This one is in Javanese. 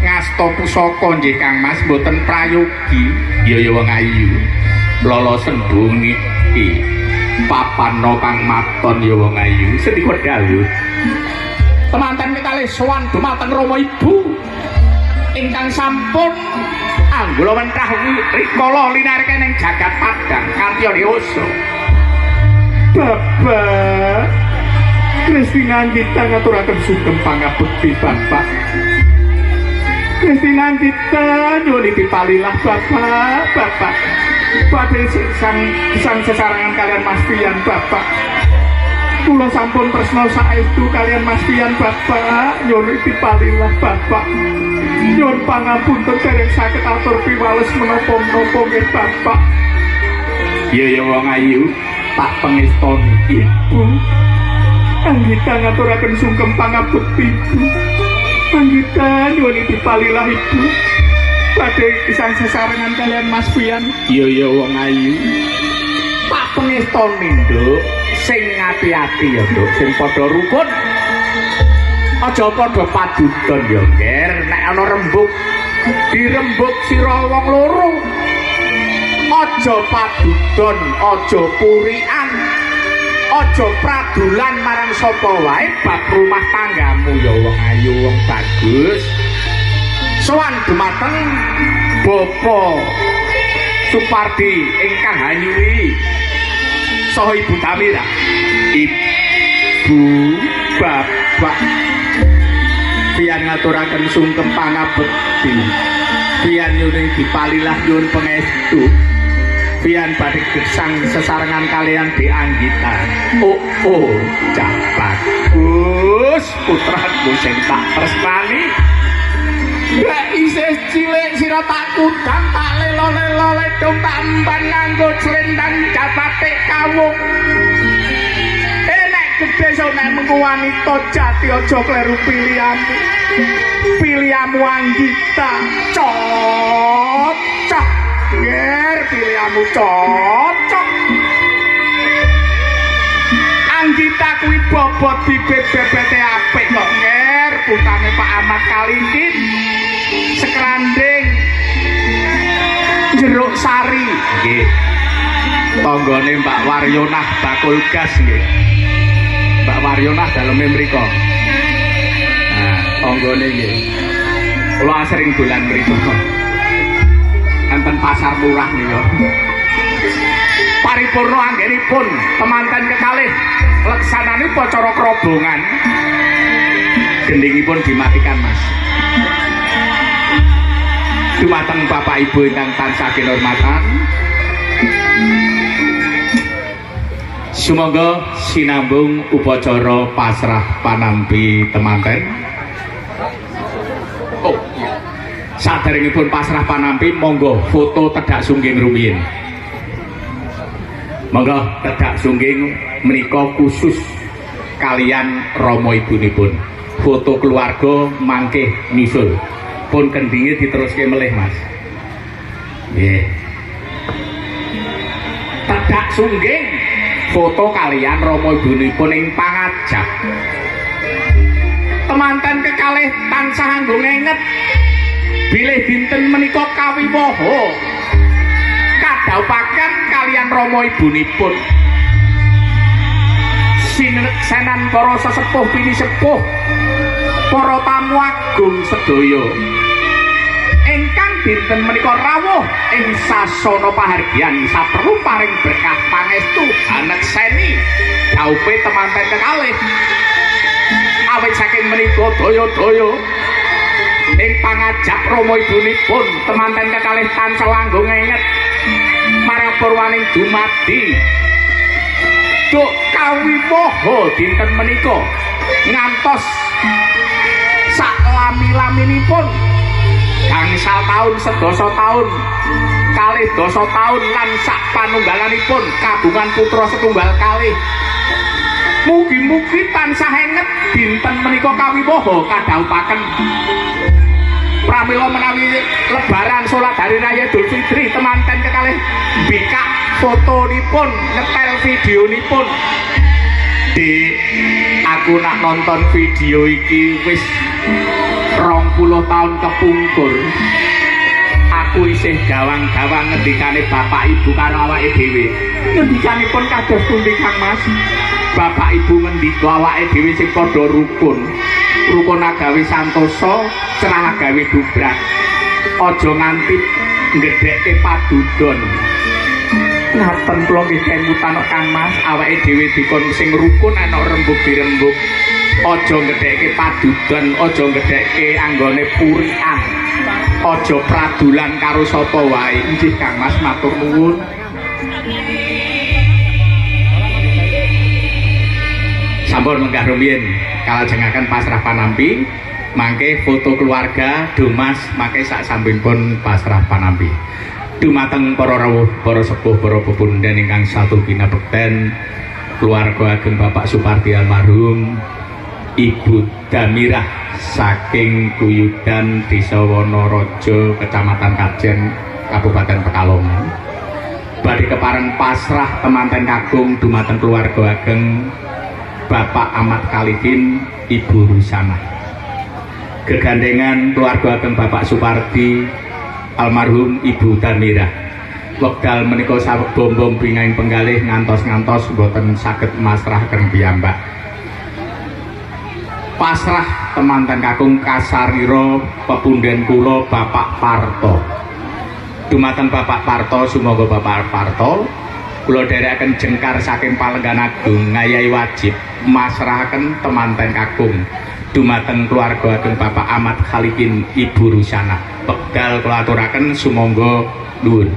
Ngasta pusaka nggih Kang Mas mboten prayogi. Ya ya wong ayu. Lala sembung iki papana kang maton ya wong ayu. Sendika dawuh. Temanten kekalih sowan dumateng Rama Ibu ingkang sampun anggula wentah rikala linareken ing jagat padang kanthi dewasa. Bapak Kristina Anggita ngaturaken sugeng pangabekti Bapak. Kristina Anggita nyuwun dipalilah Bapak, Bapak. Badhe sang sesarengan kalian Mas Fian Bapak. Kula sampun tresna saestu kalian Mas Fian Bapak, nyuwun dipalilah Bapak. Nyuwun pangapunten dereng saged atur piwales menapa-menapa nggih Bapak. Iya ya wong ayu, tak pengestoni Ibu. Anggita ngaturaken sungkem pangabekti Ibu. Anggita nyuwun dipalilah Ibu. Badhe gesang sesarengan kalian Mas Fian. Iya ya wong ayu. Tak pengestoni, Nduk. Sing ati-ati ya, Nduk, sing padha rukun. Aja padha padudon ya, Nger. Nek ana rembug, dirembug sira wong loro. Aja padudon, aja purian. Aja pradulan marang sapa wae bab rumah tanggamu ya wong ayu wong bagus. Sowan dumateng Bapak Supardi ingkang hanyuwi saha Ibu Tamira. Ibu Bapak Pian ngaturaken sungkem pangabekti. Pian nyuwun dipalilah nyuwun pangestu. Pian badhe gesang sesarengan kalian di Anggita. Oh oh, cah bagus putraku sing tak tresnani. Lek isih cilik sira tak kudang tak lelo-lelo ledong tak emban nganggo slendang jabatik kawung. Nek gedhe so nek mengko wanita jati aja kleru pilihanmu. Pilihanmu Anggita cocok. Nger pilihanmu cocok. Anggita kuwi bobot bibit bebete apik kok nger putane Pak Ahmad Kalikin Sekranding Jeruk Sari nggih. Tanggane Mbak Waryonah bakul gas nggih. Mbak Waryonah daleme mriko. Nah, tanggane nggih. Kula sering dolan mriko. Enten pasar murah niku. Paripurna anggenipun temanten kekalih leksanane upacara krobongan. Gendhingipun dimatikan, Mas. Dumateng Bapak Ibu ingkang tansah kinurmatan. Sumangga sinambung upacara pasrah panampi temanten. Oh, iya. Saderengipun pasrah panampi monggo foto tedhak sungging rumiyin. Monggo tedhak sungging menika khusus kalian rama ibunipun. Foto keluarga mangke nyusul. Pun kendinge diteruske melih, Mas. Nggih. Tedhak sungging foto kalian rama ibunipun ing pangajap. Temanten kekalih tansah anggo ngenget bilih dinten menika kawiwaha kadhaupaken kalian rama ibunipun. Sineksenan para sesepuh pinisepuh, para tamu agung sedaya ingkang dinten menika rawuh ing sasana pahargyan saperlu paring berkah pangestu anekseni dhaupe temanten kekalih. Awit saking menika daya-daya ing pangajap rama ibunipun temanten kekalih tansah langgung ngenget marang purwaning dumadi duk kawiwaha dinten menika ngantos sak lami-laminipun gangsal taun sedasa taun kalih dasa taun lan sak panunggalanipun kagungan putra setunggal kalih. Mugi-mugi tansah enget dinten menika kawiwaha kadhaupaken. Pramila menawi lebaran salat hari raya Idul Fitri temanten kekalih mbikak fotonipun nyetel videonipun. Dik, aku nak nonton video iki wis 20 tahun kepungkur. Aku isih gawang-gawang ngendikane bapak ibu karo awake dhewe. Ngendikanipun kados pundi, Kang Mas? Bapak ibu ngendika awake dhewe sing padha rukun. Rukun agawe santosa, cerah agawe dubrak. Aja nganti nggedhekke padudon. Ngaten kula nggih kemutan kok, Kang Mas, awake dhewe dikon sing rukun ana rembug dirembug. Aja nggedhekke padudon, aja nggedhekke anggone purikan. Aja pradulan karo sapa wae. Nggih Kang Mas, matur nuwun. Sampun menggah rumiyin kalajengaken pasrah panampi, mangke foto keluarga Dumas mangke sak sampinipun pasrah panampi. Dumateng para rawuh, para sepuh, para pepunden ingkang satu kinabekten, keluarga ageng Bapak Supardi almarhum, Ibu Damirah saking Kuyudan, Desa Wonorejo, Kecamatan Kajen, Kabupaten Pekalongan. Badhe kepareng pasrah temanten kakung dumateng keluarga ageng Bapak Ahmad Khalidin, Ibu Rusanah. Gegandengan keluarga ageng Bapak Supardi almarhum, Ibu Damirah. Wekdal menika saweg bombong bingahing penggalih ngantos-ngantos boten saged masrahaken piyambak. Pasrah temanten kakung kasarira pepunden kula Bapak Parto. Dumateng Bapak Parto, sumangga Bapak Parto kula dherekaken jengkar saking Palenggan Agung ngayahi wajib masrahaken temanten kakung dumateng keluarga ageng Bapak Ahmad Khalikin, Ibu Rusanah. Wekdal kula aturaken sumangga nuwun.